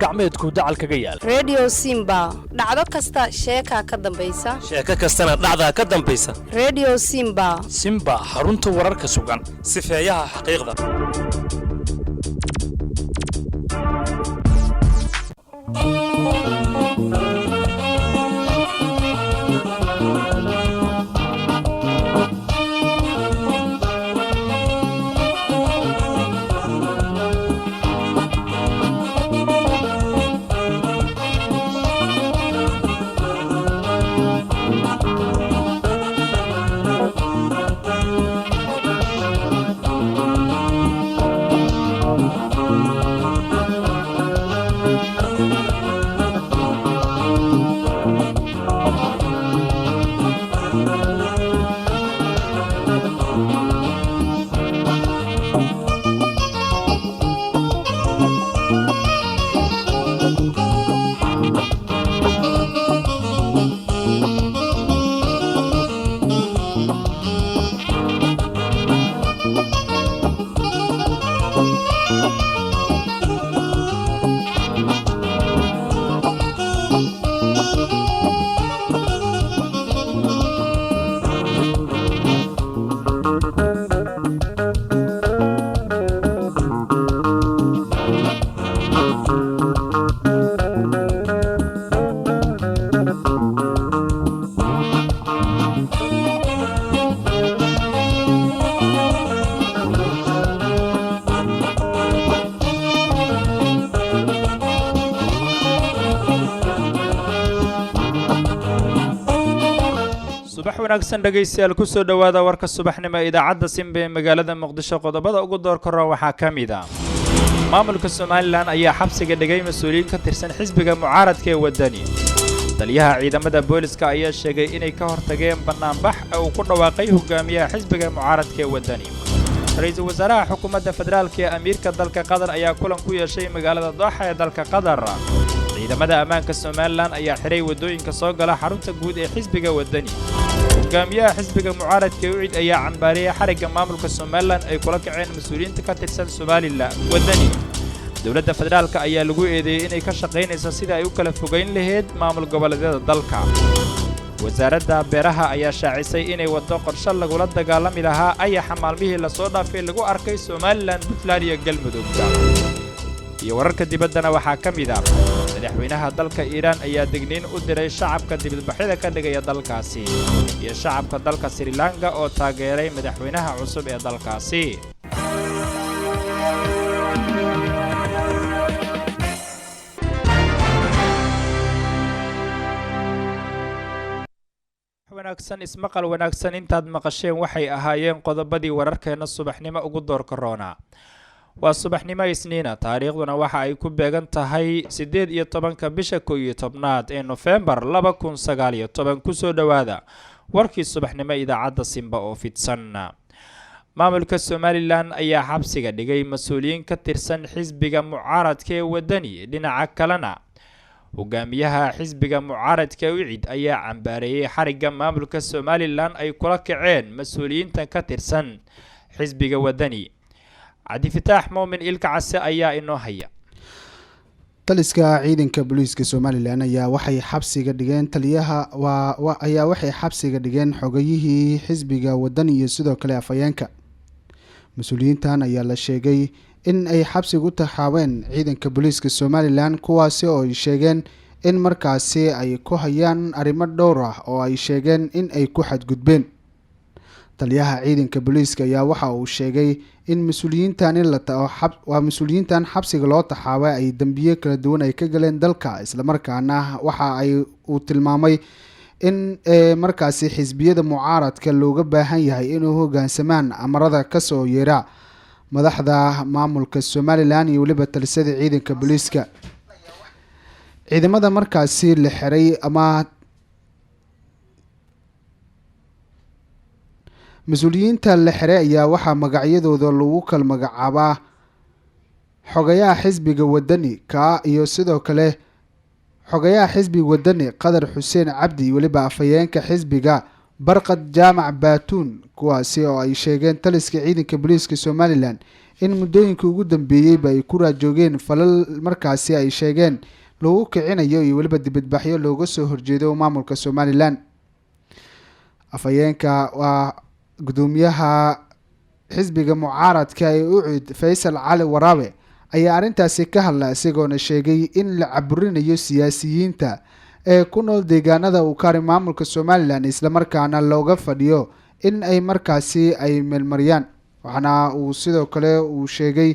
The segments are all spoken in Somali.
Gacmeedku dacal kaga yaal. Redio Simba, dhacdo kasta sheekaa ka dambaysa. Sheeko kastana dhacdaa ka dambaysa. Redio Simba. Simba, xarunta wararka sugan. Sifeeyaha xaqiiqda. Subax wanaagsan dhegaystayaal, kusoo dhowaada warka subaxnimo ee idaacadda Simba ee magaalada Muqdisho. Qodobada ugu door kora waxaa ka mid ah: maamulka Somalilan ayaa xabsiga dhigay mas-uuliyiin ka tirsan xisbiga mucaaradka ee Waddani. Taliyaha ciidamada booliska ayaa sheegay inay ka hortageen bannaanbax ee uu ku dhawaaqay hogaamiyaha xisbiga mucaaradka ee Waddani. Ra-iisul wasaaraha xukuumadda federaalka ee amiirka dalka Qatar ayaa kulan ku yeeshay magaalada Dooxa ee dalka Qatar. Ciidamada ammaanka Somalilan ayaa xidhay waddooyinka soo gala xarunta guud ee xisbiga Waddani. Hogaamiyaha xisbiga mucaaradka ee UCID ayaa cambaariyey xarigga maamulka Somalilan ay kula kaceen mas-uuliyiinta ka tirsan Somalilan Waddani. Dowladda federaalka ayaa lagu eedeeyey inay ka shaqaynayso sida ay u kala fogayn lahayd maamul goboleedyada dalka. Wasaaradda beeraha ayaa shaacisay inay waddo qorshe lagula dagaalami lahaa ayaxa maalmihii lasoo dhaafay lagu arkay Somalilan, Puntland iyo Galmudugta. Iyo wararka dibaddana waxaa ka mid ah: madaxweynaha dalka Iiraan ayaa degniin u diray shacabka dibadbaxyada ka dhigaya dalkaasi, iyo shacabka dalka Sri Lanka oo taageeray madaxweynaha cusub ee dalkaasi. Wanaagsan, ismaqal wanaagsan. Intaad maqasheen waxay ahaayeen qodobadii wararkeena subaxnimo ugu doorka roonaa. Waa subaxnimo Isniina, taariikhduna waxa ay ku beegan tahay 18-ka bisha 11aad ee Nofembar 2019. Kusoo dhowaada warkii subaxnimo idaacadda Simba oo fidsan. Maamulka Somalilan ayaa xabsiga dhigay mas-uuliyiin ka tirsan xisbiga mucaaradka ee Waddani. Dhinaca kalena, hogaamiyaha xisbiga mucaaradka UCID ayaa cambaareeyey xarigga maamulka Somalilan ay kula kaceen mas-uuliyiintan ka tirsan xisbiga Waddani. Cabdifataax Muumin Ilka Case ayaa inoo haya. Taliska ciidanka booliiska Somalilan ayaa waxay xabsiga dhigeen taliyaha ayaa waxay xabsiga dhigeen xogayihii xisbiga Wadani iyo sidoo kale afhayeenka. Mas-uuliyiintan ayaa la sheegay in ay xabsiga u taxaabeen ciidanka booliiska Somalilan, kuwaasi oo ay sheegeen in markaasi ay ku hayaan arrimo dhowr ah oo ay sheegeen in ay ku xadgudbeen. Taliyaha ciidanka booliiska ayaa waxa uu sheegay in mas-uuliyiintani waa mas-uuliyiintan xabsiga loo taxaabay ay dembiye kala duwan ay ka galeen dalka, islamarkaana waxa ay uu tilmaamay in markaasi xisbiyada mucaaradka looga baahan yahay inuu hoggaansamaan amarada kasoo yeera madaxda maamulka Somalilan iyo weliba talisada ciidanka booliiska. Ciidamada markaasi la xiray ama mas-uuliyiinta la xiray ayaa waxaa magacyadooda lagu kala magacaabaa xogayaha xisbiga Wadani kaa iyo sidoo kale xogayaha xisbiga Wadani Qadar Xuseen Cabdi iyo weliba afhayeenka xisbiga Barqad Jaamac Baatuun, kuwaasi oo ay sheegeen taliska ciidanka booliiska Somalilan in muddooyinkii ugu dambeeyeyba ay ku raajoogeen falal markaasi ay sheegeen lagu kicinayo iyo weliba dibadbaxyo looga soo horjeedo maamulka Somalilan. Afhayeenka waa gudoomiyaha xisbiga mucaaradka ee UCID Faysal Cali Waraabe ayaa arrintaasi ka hadla, isagoona sheegay in la caburinayo siyaasiyiinta ee ku nool deegaanada uu kari maamulka Somalilan, islamarkaana looga fadhiyo in ay markaasi ay meelmariyaan. Waxaana uu sidoo kale uu sheegay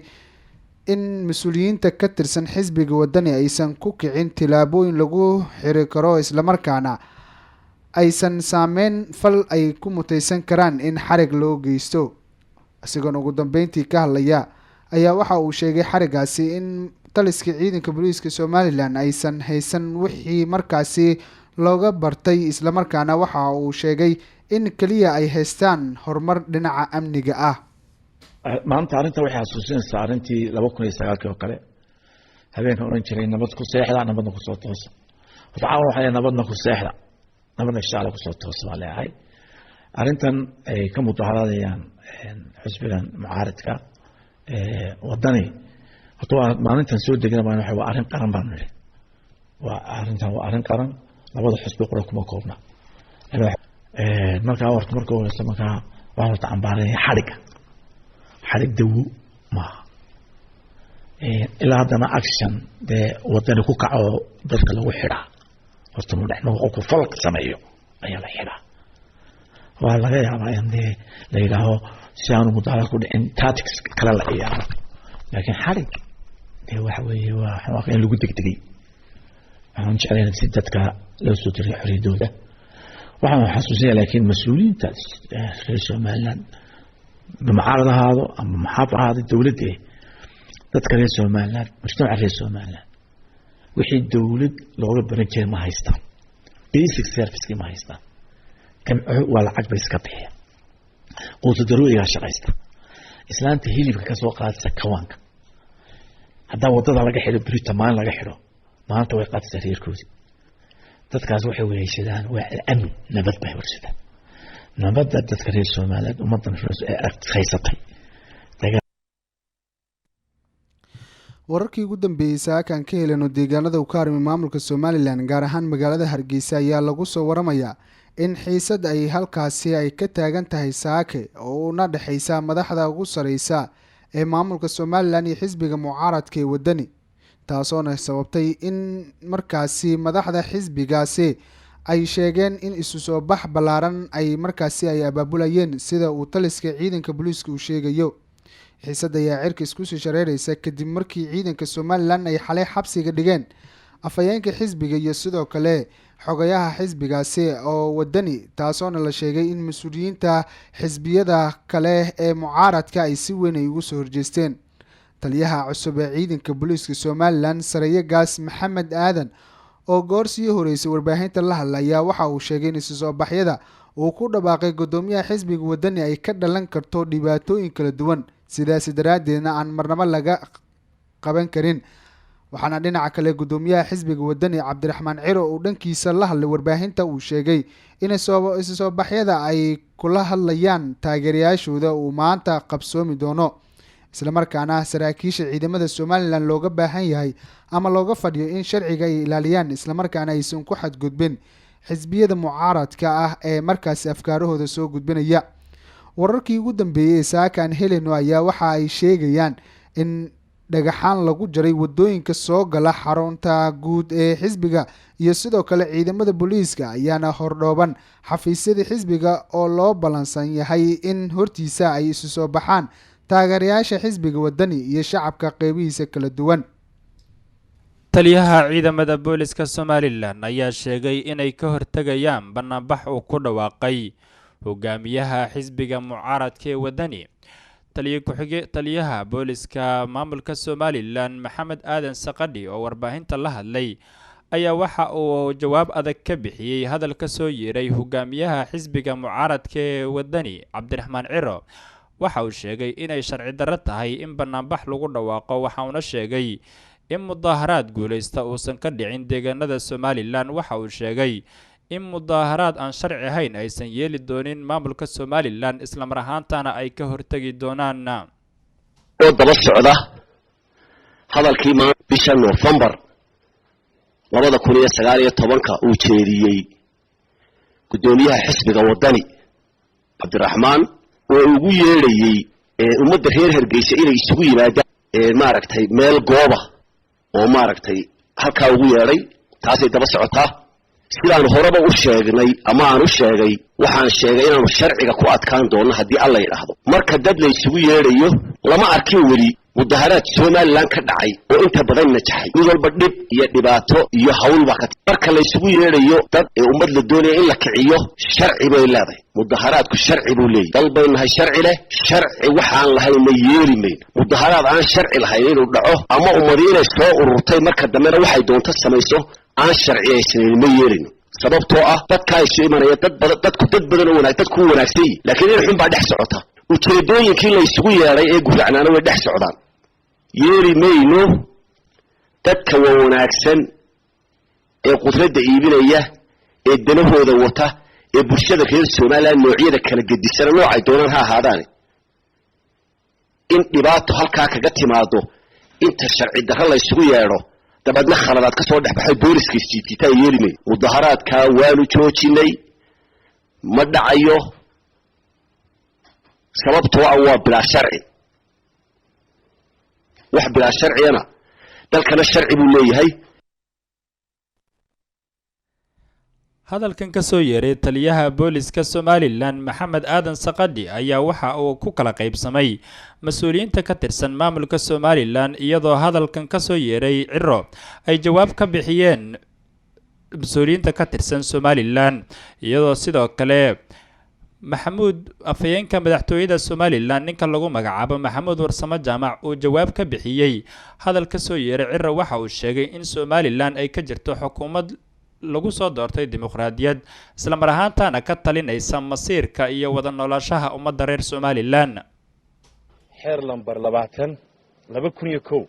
in mas-uuliyiinta ka tirsan xisbiga Wadani aysan ku kicin tillaabooyin lagu xiri karo, islamarkaana aysan saameyn fal ay ku muteysan karaan in xarig loo geysto. Isagoona ugu dambeyntii ka hadlaya ayaa waxa uu sheegay xarigaasi in taliska ciidanka booliiska Somalilan aysan haysan wixii markaasi looga bartay, islamarkaana waxa uu sheegay in keliya ay haystaan horumar dhinaca amniga ah. Maanta arrinta waxay xasuusinaysaa arrintii 2009-kii oo kale, habeenkan odhan jiray nabad ku seexda, nabadna kusoo toosa. Horta caawan waxaa leeyahay nabadna ku seexda, nabadna insha Allah kusoo toosa baan leeyahay. Arrintan ay ka mudaharaadayaan xisbigan mucaaridka Wadani, horta waa maalintan soo degna baan waxa waa arrin qaran baan nidhi. Waa arrintan waa arrin qaran, labada xisbi qura kuma koobna. Markaa horta marka horeysa markaa waxaan horta cambaaranaya xadhigga. Xadhig dawo maaha ilaa haddana action dee Wadani ku kaco dadka lagu xidhaa horta mu dhex. Marka qofku falk sameeyo ayaa la xidhaa. Waa laga yaabaa in dee la yidhaaho si aanu mudaaharaad ku dhicin tactics kale la ciyaaro, laakiin xadhig dee waxa weeye waa waxaan u arkaa in lagu degdegay. Waxaan jeclayn si dadka loo soo diray xorriyaddooda. Waxaan xasuusinaya laakiin mas-uuliyiinta reer Somaliland, mucaarad ahaado ama maxaaf ahaado dowladda, dadka reer Somaliland, mujtamaca reer Somaliland wixii dowlad looga baran jiray ma haystaan, basic servicekii ma haystaan. Waa lacag bay iska bixiya, quuto daruurigaa shaqaysta, islaanta hilibka kasoo qaadaysa kawaanka haddaa wadada laga xidho berita maalin laga xidho maanta way qaadaysaa reerkoodii. Dadkaas waxay weheshadaan waa amni, nabad bay warshadaan. Nabadda dadka reer Somaliland, ummaddan ee haysatay. Wararkii ugu dambeeyey saakaan ka helano deegaanada uu ka harmay maamulka Somalilan, gaar ahaan magaalada Hargeysa, ayaa lagu soo waramayaa in xiisad ay halkaasi ay ka taagan tahay saake oo una dhexeysa madaxda ugu sareysa ee maamulka Somalilan iyo xisbiga mucaaradka ee Wadani, taasoona sababtay in markaasi madaxda xisbigaasi ay sheegeen in isu soo bax ballaaran ay markaasi ay abaabulayeen, sida uu taliska ciidanka booliiska uu sheegayo. Xiisadda ayaa cirka isku sii shareereysa kadib markii ciidanka Somalilan ay xalay xabsiga dhigeen afhayeenka xisbiga iyo sidoo kale xogayaha xisbigaasi oo Wadani, taasoona la sheegay in mas-uuliyiinta xisbiyada kale ee mucaaradka ay si weyn ay ugu soo horjeesteen. Taliyaha cusub ee ciidanka booliiska Somalilan, sareeye gaas Maxamed Aadan, oo goor sii horeysay warbaahinta la hadla, ayaa waxa uu sheegay in isu soo baxyada uu ku dhawaaqay guddoomiyaha xisbiga Wadani ay ka dhalan karto dhibaatooyin kala duwan, sidaasi daraaddeedna aan marnabo laga qaban karin. Waxaana dhinaca kale guddoomiyaha xisbiga Wadani Cabdiraxmaan Ciro uu dhankiisa la hadlay warbaahinta uu sheegay in isu soo baxyada ay kula hadlayaan taageerayaashooda uu maanta qabsoomi doono, islamarkaana saraakiisha ciidamada Somalilan looga baahan yahay ama looga fadhiyo in sharciga ay ilaaliyaan, islamarkaana aysan ku xadgudbin xisbiyada mucaaradka ah ee markaasi afkaarahooda soo gudbinaya. Wararkii ugu dambeeyey ee saakaan heleno ayaa waxa ay sheegayaan in dhagaxaan lagu jaray wadooyinka soo gala xarunta guud ee xisbiga, iyo sidoo kale ciidamada booliiska ayaana hordhooban xafiisyada xisbiga oo loo ballansan yahay in hortiisa ay isu soo baxaan taageerayaasha xisbiga Wadani iyo shacabka qeybihiisa kala duwan. Taliyaha ciidamada booliska Somalilan ayaa sheegay inay ka hortegayaan banaanbax uu ku dhawaaqay hogaamiyaha xisbiga mucaaradka ee Wadani. Taliye ku-xige taliyaha booliska maamulka Somalilan Maxamed Aadan Saqadhi oo warbaahinta la hadlay ayaa waxa uu jawaab adag ka bixiyey hadal ka soo yeeray hogaamiyaha xisbiga mucaaradka ee Wadani Cabdiraxmaan Ciro. Waxa uu sheegay inay sharci darro tahay in banaanbax lagu dhawaaqo, waxauna sheegay in mudaaharaad guulaysta uusan ka dhicin deegaanada Somalilan. Waxa uu sheegay in mudaaharaad aan sharci ahayn aysan yeeli doonin maamulka Somalilan, islamar ahaantana ay ka hortegi doonaan. Oo daba socda hadalkii maa bisha Noofembar 2019-ka uu jeediyey guddoomiyaha xisbiga Waddani Cabdiraxmaan, oo ugu yeedhayey ummadda reer Hargeysa inay isugu yimaadaan, maaragtay, meel gooba oo, maaragtay, halkaa ugu yeedhay, taasay daba socotaa. Sidaan horeba u sheegnay ama aan u sheegay, waxaan sheegay inaanu sharciga ku adkaan doono haddii Alla yidhaahdo. Marka dad la isugu yeedhayo, lama arkin weli mudaharaad Somaliland ka dhacay oo inta badan najaxay. Mid walba dhib iyo dhibaato iyo hawl baa ka. Marka la isugu yeedhayo dad ee ummad la doonaya in la kiciyo, sharci bay leedahay. Mudaharaadku sharci buu leeyahy. Dal bay nahay sharci leh. Sharci waxaan lahayn ma yeeli mayn. Mudaharaad aan sharci lahayn inuu dhaco ama ummadi inay soo ururtay, marka dambena waxay doonto samayso, aan sharciyaysnayn, ma yeelayno. Sababtoo ah dadkaa isu imanaya, dad badan, dadku dad badan oo wanaag, dadku wanaagsan yihi, laakiin in xun baa dhex socota. Ujeedooyinkii la isugu yeedhay ee guracnaana way dhex socdaan. Yeeli mayno dadka waa wanaagsan ee qudradda iibinaya, ee danahooda wata, ee bulshada reer Somaliland noocyada kala gedisana, noocay doonaan ha ahaadaane, in dhibaato halkaa kaga timaado. Inta sharci darro la isugu yeedho, dabeedna khaladaad ka soo dhex baxay, booliska isjiidjiitaa, yeeli mayno. Mudaharaadkaa waanu joojinay, ma dhacayo, sababtoo ah waa bilaa sharci. Wax bilaa sharciyana, dalkana sharci buu leeyahay. Hadalkan ka soo yeeray taliyaha booliska Somaliland Maxamed Aadan Saqadhi ayaa waxa uu ku kala qaybsamay mas-uuliyiinta ka tirsan maamulka Somaliland, iyadoo hadalkan kasoo yeeray Ciro ay jawaab ka bixiyeen mas-uuliyiinta ka tirsan Somaliland, iyadoo sidoo kale Maxamuud, afhayeenka madaxtooyada Somaliland, ninka lagu magacaabo Maxamuud Warsamo Jaamac, uu jawaab ka bixiyey hadal ka soo yeeray Ciro. Waxa uu sheegay in Somaliland ay ka jirto xukuumad lagu soo doortay dimuqraadiyad, islamar ahaantana ka talinaysa masiirka iyo wada noolaanshaha ummadda reer Somaliland. Xeer lambar 20, 2001,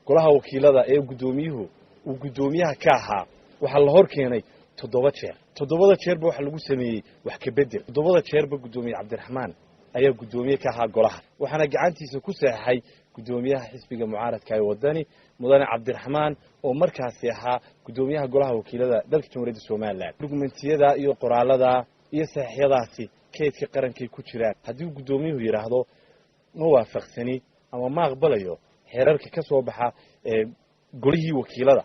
golaha wakiilada ee guddoomiyuhu uu guddoomiyaha ka ahaa waxaa la hor keenay 7 jeer. 7da jeerba waxaa lagu sameeyey wax ka bedel. 7da jeerba guddoomiye Cabdiraxmaan ayaa guddoomiye ka ahaa golaha, waxaana gacantiisa ku saxeexay guddoomiyaha xisbiga mucaaradka ee Wadani, mudane Cabdiraxmaan, oo markaasi ahaa guddoomiyaha golaha wakiilada dalka Jamhuuriyadda Somaliland. Dukumentiyada iyo qoraalada iyo saxeexyadaasi kaydka qarankay ku jiraan. Haddii guddoomiyuhu yidhaahdo ma waafaqsani ama ma aqbalayo xeerarka ka soo baxa ee golihii wakiilada,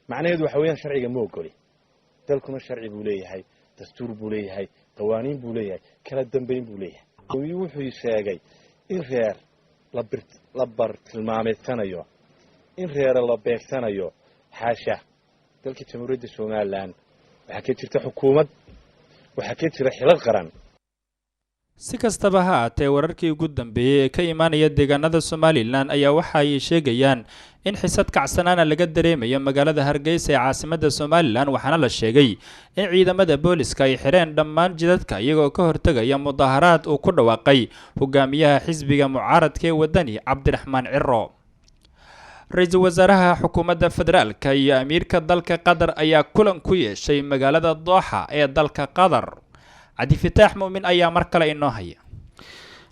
macnaheedu waxa weeyaan sharciga ma ogoli. Dalkuna sharci buu leeyahay, dastuur buu leeyahay, qawaaniin buu leeyahay, kala dambayn buu leeyahay. Gudoomiyuhu wuxuu sheegay in reer la bartilmaameedsanayo, in reere la beegsanayo. Xaasha! Dalka Jamhuuriyadda Somaliland waxaa ka jirta xukuumad, waxaa ka jira xilal qaran. Si kastaba ha aatee, wararkii ugu dambeeyey ee ka imaanaya deegaanada Somaliland ayaa waxa ay sheegayaan in xisad kacsanaana laga dareemayo magaalada Hargeysa ee caasimadda Somaliland, waxaana la sheegay in ciidamada booliska ay xireen dhammaan jidadka, iyagoo ka hortegaya mudaharaad uu ku dhawaaqay hogaamiyaha xisbiga mucaaradka ee Wadani Cabdiraxmaan Ciro. Ra-iisul wasaaraha xukuumadda federaalka iyo amiirka dalka Qatar ayaa kulan ku yeeshay magaalada Dooxa ee dalka Qatar. Cabdifataax Muumin ayaa mar kale inoo haya.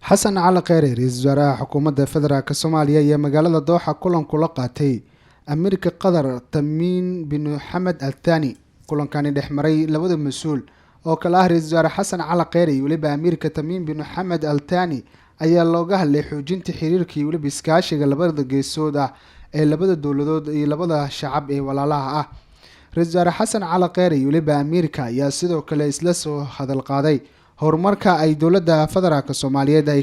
Xasan Cali Kheyre, ra-iisul wasaaraha xukuumadda federaalk Soomaaliya, ayaa magaalada Dooxa kulan kula qaatay amiirka Qatar Tamiin bin Xamed Al Thani. Kulankani dhex maray labada mas-uul oo kale ah ra-iisul wasaare Xasan Cali Kheyre iyo weliba amiirka Tamiim bin Xamed Al Thani ayaa looga hadlay xoojinta xiriirka iyo weliba iskaashiga labada geesood ah ee labada dowladood iyo labada shacab ee walaalaha ah. Ra-iisul wasaare Xasan Cali Kheyre iyo weliba amiirka ayaa sidoo kale isla soo hadal qaaday horumarka ay dowladda federaalk Soomaaliyeed ay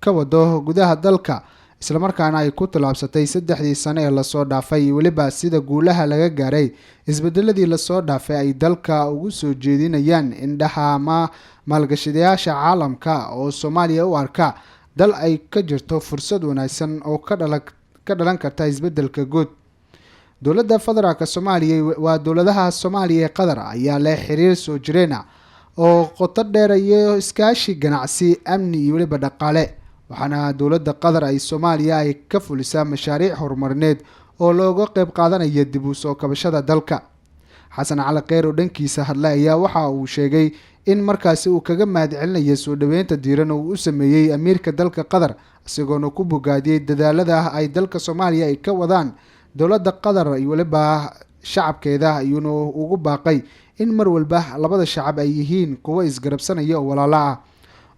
ka wado gudaha dalka, islamarkaana ay ku tallaabsatay 3dii sano ee lasoo dhaafay, iyo weliba sida guulaha laga gaaray isbedeladii lasoo dhaafay ay dalka ugu soo jeedinayaan indhaha ama maalgashadayaasha caalamka oo Soomaaliya u arka dal ay ka jirto fursad wanaagsan oo ka dhalan karta isbedelka guud. Dowladda federaalk Soomaaliya, waa dowladaha Soomaaliya ee Qatar ayaa leh xiriir soo jireena oo qoto dheer iyo iskaashi ganacsi, amni iyo weliba dhaqaale, waxaana dowladda Qatar ay Soomaaliya ay ka fulisaa mashaariic horumarineed oo looga qeyb qaadanaya dib u soo kabashada dalka. Xasan Cali Kheyr oo dhankiisa hadlay ayaa waxa uu sheegay in markaasi uu kaga mahad celinayo soo dhaweynta diiran oo uu u sameeyey amiirka dalka Qatar. Isagoona ku bogaadiyey dadaalada ay dalka Soomaaliya ay ka wadaan dowladda Qatar iyo weliba shacabkeeda, ayuuna ugu baaqay in mar walba labada shacab ay yihiin kuwo isgarabsanaya oo walaalo ah.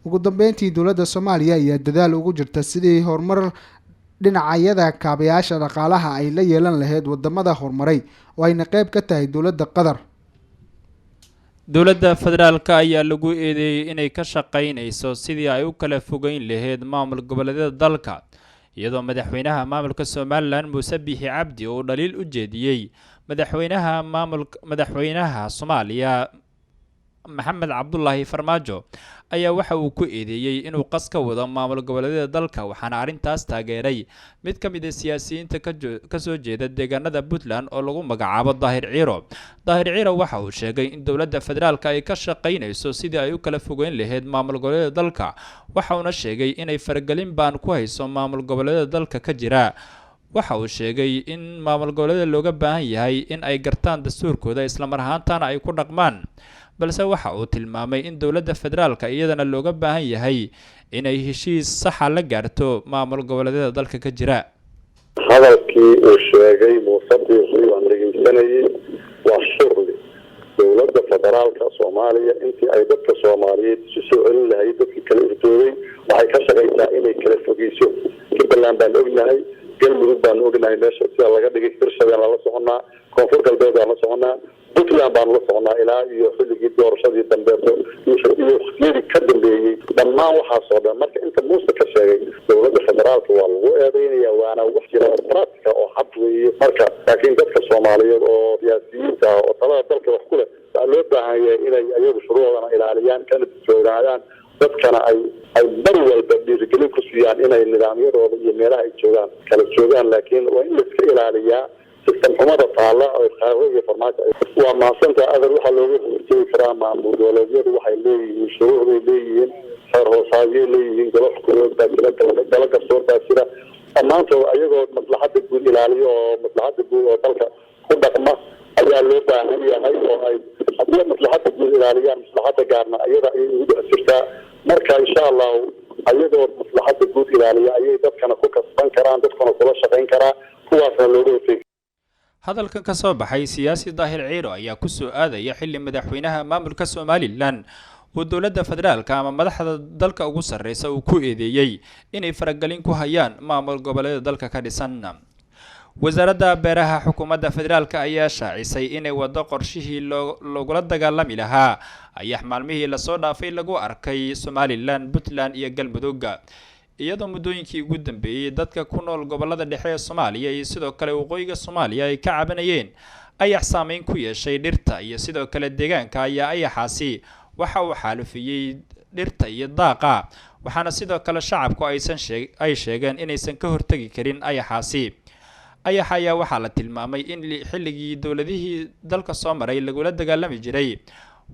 Ugu dambeyntii, dowladda Soomaaliya ayaa dadaal ugu jirta sidii horumar dhinacyada kaabayaasha dhaqaalaha ay la yeelan lahayd wadamada horumaray, oo ayna qeyb ka tahay dowladda Qatar. Dowladda federaalka ayaa lagu eedeeyey inay ka shaqeynayso sidii ay u kala fogeyn lahayd maamul goboleedyada dalka, iyadoo madaxweynaha maamulka Somaliland Muuse Biixi Cabdi uu dhaliil u jeediyey madaxweynaha maamul madaxweynaha Soomaaliya Maxamed Cabdulaahi Farmaajo ayaa waxa uu ku eedeeyey inuu qas ka wado maamul goboleedyada dalka. Waxaana arrintaas taageeray mid ka mid a siyaasiyiinta kasoo jeeda deegaanada Puntland oo lagu magacaabo Daahir Ciiro. Daahir Ciiro waxa uu sheegay in dowladda federaalka ay ka shaqaynayso sidii ay u kala fogeyn lahayd maamul goboleedyada dalka, waxa uuna sheegay inay faragelin baan ku hayso maamul goboleedyada dalka ka jira. Waxa uu sheegay in maamul goboleedyada looga baahan yahay in ay gartaan dastuurkooda, islamar ahaantana ay ku dhaqmaan, balse waxa uu tilmaamay in dowladda federaalka iyadana looga baahan yahay inay heshiis saxa la gaarto maamul goboleedyada dalka ka jira. Hadalkii uu sheegay Muuse Biixi waan dhegeysanayay, waa shurli. Dowladda federaalka Soomaaliya intii ay dadka Soomaaliyeed isu soo celin lahayd dadkii kala irdoobay, waxay ka shaqaysaa inay kala fogeyso. Jubbaland baan ognahay, Galmudug baanu ognahay meesha sida laga dhigay, Hirshabeen lala soconaa, Koonfur Galbeed baan la soconaa, Puntland baanu la soconaa ilaa iyo xilligii doorashadii dambeeto iyo waqtiyadii ka dambeeyey, dhammaan waxaasoo dhan. Marka inta Muuse ka sheegay dowladda federaalka waa lagu eedeynaya, waana wax jira oo practica oo cad weeye. Marka laakiin dadka Soomaaliyeed oo siyaasiyiinta ah oo talada dalka wax ku leh, waxaa loo baahan yahay inay ayagu shuruucdana ilaaliyaan, kana joogaadaan, dadkana ay mar walba dhiirigelin ku siiyaan inay nidaamyadooda iyo meelaha ay joogaan kala joogaan. Laakiin waa in laiska ilaaliyaa sistem xumada taalla oo khayro iyo Farmaajo. Waa mahadsantaha adar. Waxaa looga hortegi karaa, maamul goboleedyadu waxay leeyihiin shuruucday leeyihiin, xeer hoosaadyay leeyihiin, golo xukuumeed baa jira, golo garsoor baa jira. Dhammaantood ayagoo maslaxadda guud ilaaliyo oo maslaxadda guud oo dalka ku dhaqma ayaa loo baahan yahay, oo ay haddii maslaxadda guud ilaaliyaan, maslaxadda gaarna ayada ayay ugu dhex jirtaa. Marka insha Allahu ayagoo maslaxadda guud ilaaliya ayay dadkana ku kasban karaan, dadkuna kula shaqayn karaa, kuwaasna looga hortegi. Hadalkan ka soo baxay siyaasi Daahir Ciiro ayaa kusoo aadaya xilli madaxweynaha maamulka Somaliland uu dowladda federaalka ama madaxda dalka ugu sarreysa uu ku eedeeyey inay faragelin ku hayaan maamul goboleeda dalka ka dhisan. Wasaaradda beeraha xukuumadda federaalka ayaa shaacisay inay wado qorshihii loogula dagaalami lahaa ayax maalmihii lasoo dhaafay lagu arkay Somaliland, Puntland iyo Galmudug, iyadoo muddooyinkii ugu dambeeyey dadka ku nool gobolada dhexe ee Soomaaliya iyo sidoo kale waqooyiga Soomaaliya ay ka cabanayeen ayax saameyn ku yeeshay dhirta iyo sidoo kale deegaanka. Ayaa ayaxaasi waxa uu xaalufiyey dhirta iyo daaqa, waxaana sidoo kale shacabku aysan ay sheegeen inaysan ka hortegi karin ayaxaasi. Ayax ayaa waxaa la tilmaamay in xilligii dowladihii dalka soo maray lagula dagaalami jiray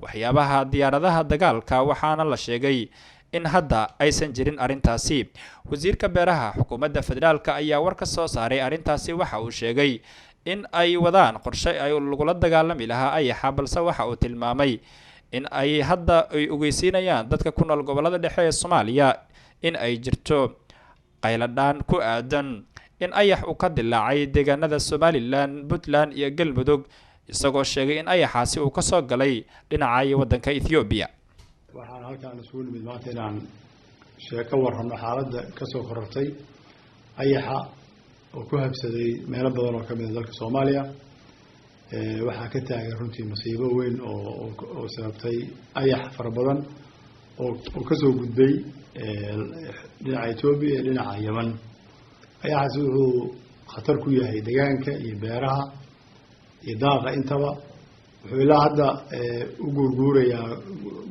waxyaabaha diyaaradaha dagaalka, waxaana la sheegay in hadda aysan jirin arrintaasi. Wasiirka beeraha xukuumadda federaalka ayaa war ka soo saaray arrintaasi. Waxa uu sheegay in ay wadaan qorshe ay lagula dagaalami lahaa ayaxa, balse waxa uu tilmaamay in ay hadda ay ogeysiinayaan dadka ku nool gobolada dhexe ee Soomaaliya in ay jirto qayladhaan ku aadan in ayax uu ka dilaacay deegaanada Somaliland, Puntland iyo Galmudug, isagoo sheegay in ayaxaasi uu kasoo galay dhinaca iyo waddanka Ethoobiya. Waxaan halkaan isugu nimid maanta inaan ka warramo xaaladda kasoo korortay ayaxa oo ku habsaday meelo badan oo kamid a dalka Soomaaliya. Waxaa ka taagan runtii masiibo weyn oo sababtay ayax fara badan oo kasoo gudbay dhinaca Etoobiya iyo dhinaca Yeman. Ayaxaasi wuxuu khatar ku yahay deegaanka iyo beeraha iyo daaqa intaba. Wuxuu ilaa hadda u guurguurayaa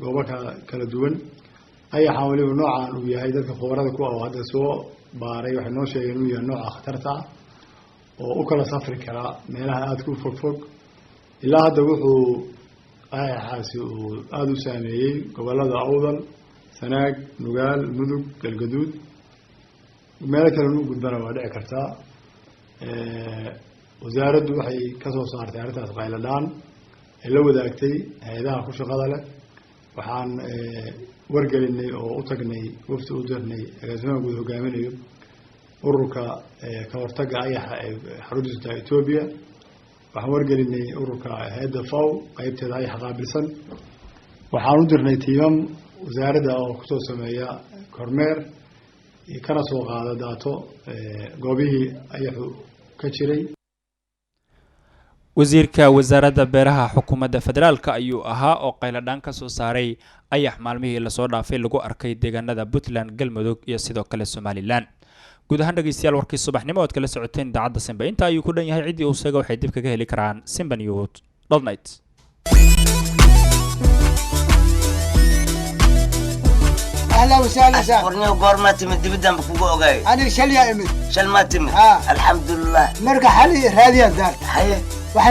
goobo kala duwan. Ayaxan weliba noocan uu yahay, dadka khubarada ku ah oo hadda soo baaray waxay noo sheegeen inuu yahay nooca khatarta ah oo u kala safri karaa meelaha aadka u fog fog. Ilaa hadda wuxuu ayaxaasi uu aada u saameeyey gobolada Awdal, Sanaag, Nugaal, Mudug, Galgaduud. Meelo kalena u gudbana waa dhici kartaa. Wasaaraddu waxay kasoo saartay arrintaas qayladhaan ay la wadaagtay hay-adaha ku shaqada leh. Waxaan Wargelinay oo u tagnay wafdi u dirnay agaasimaha guud hogaaminayo ururka ka hortagga ayaxa ee xaruntiisu tahay Etoobiya. Waxaan wargelinay ururka hay-adda FAO qeybteeda ayaxa qaabilsan. Waxaan u dirnay tiimam wasaaradda oo kusoo sameeya kormeer kana soo qaada daato goobihii ayaxu ka jiray. Wasiirka wasaaradda beeraha xukuumadda federaalka ayuu ahaa oo qayladhaan ka soo saaray ayax maalmihii lasoo dhaafay lagu arkay deegaanada Puntland, Galmudug iyo sidoo kale Somalilan. Guud ahaan dhegeystayaal, warkii subaxnimo oad kala socoteen idaacadda Simba inta ayuu ku dhan yahay. Ciddii uu seega waxay dib kaga heli karaan simbanews.net. اهلا وسهلا سهلا. Warniyo, goormaa timid? Dibiddanba kugu ogaay. انا شل يا امي. Shal maa timid? ها. Alxamdulilah. مرقى حالي raadiya daar. Haye. Waxaan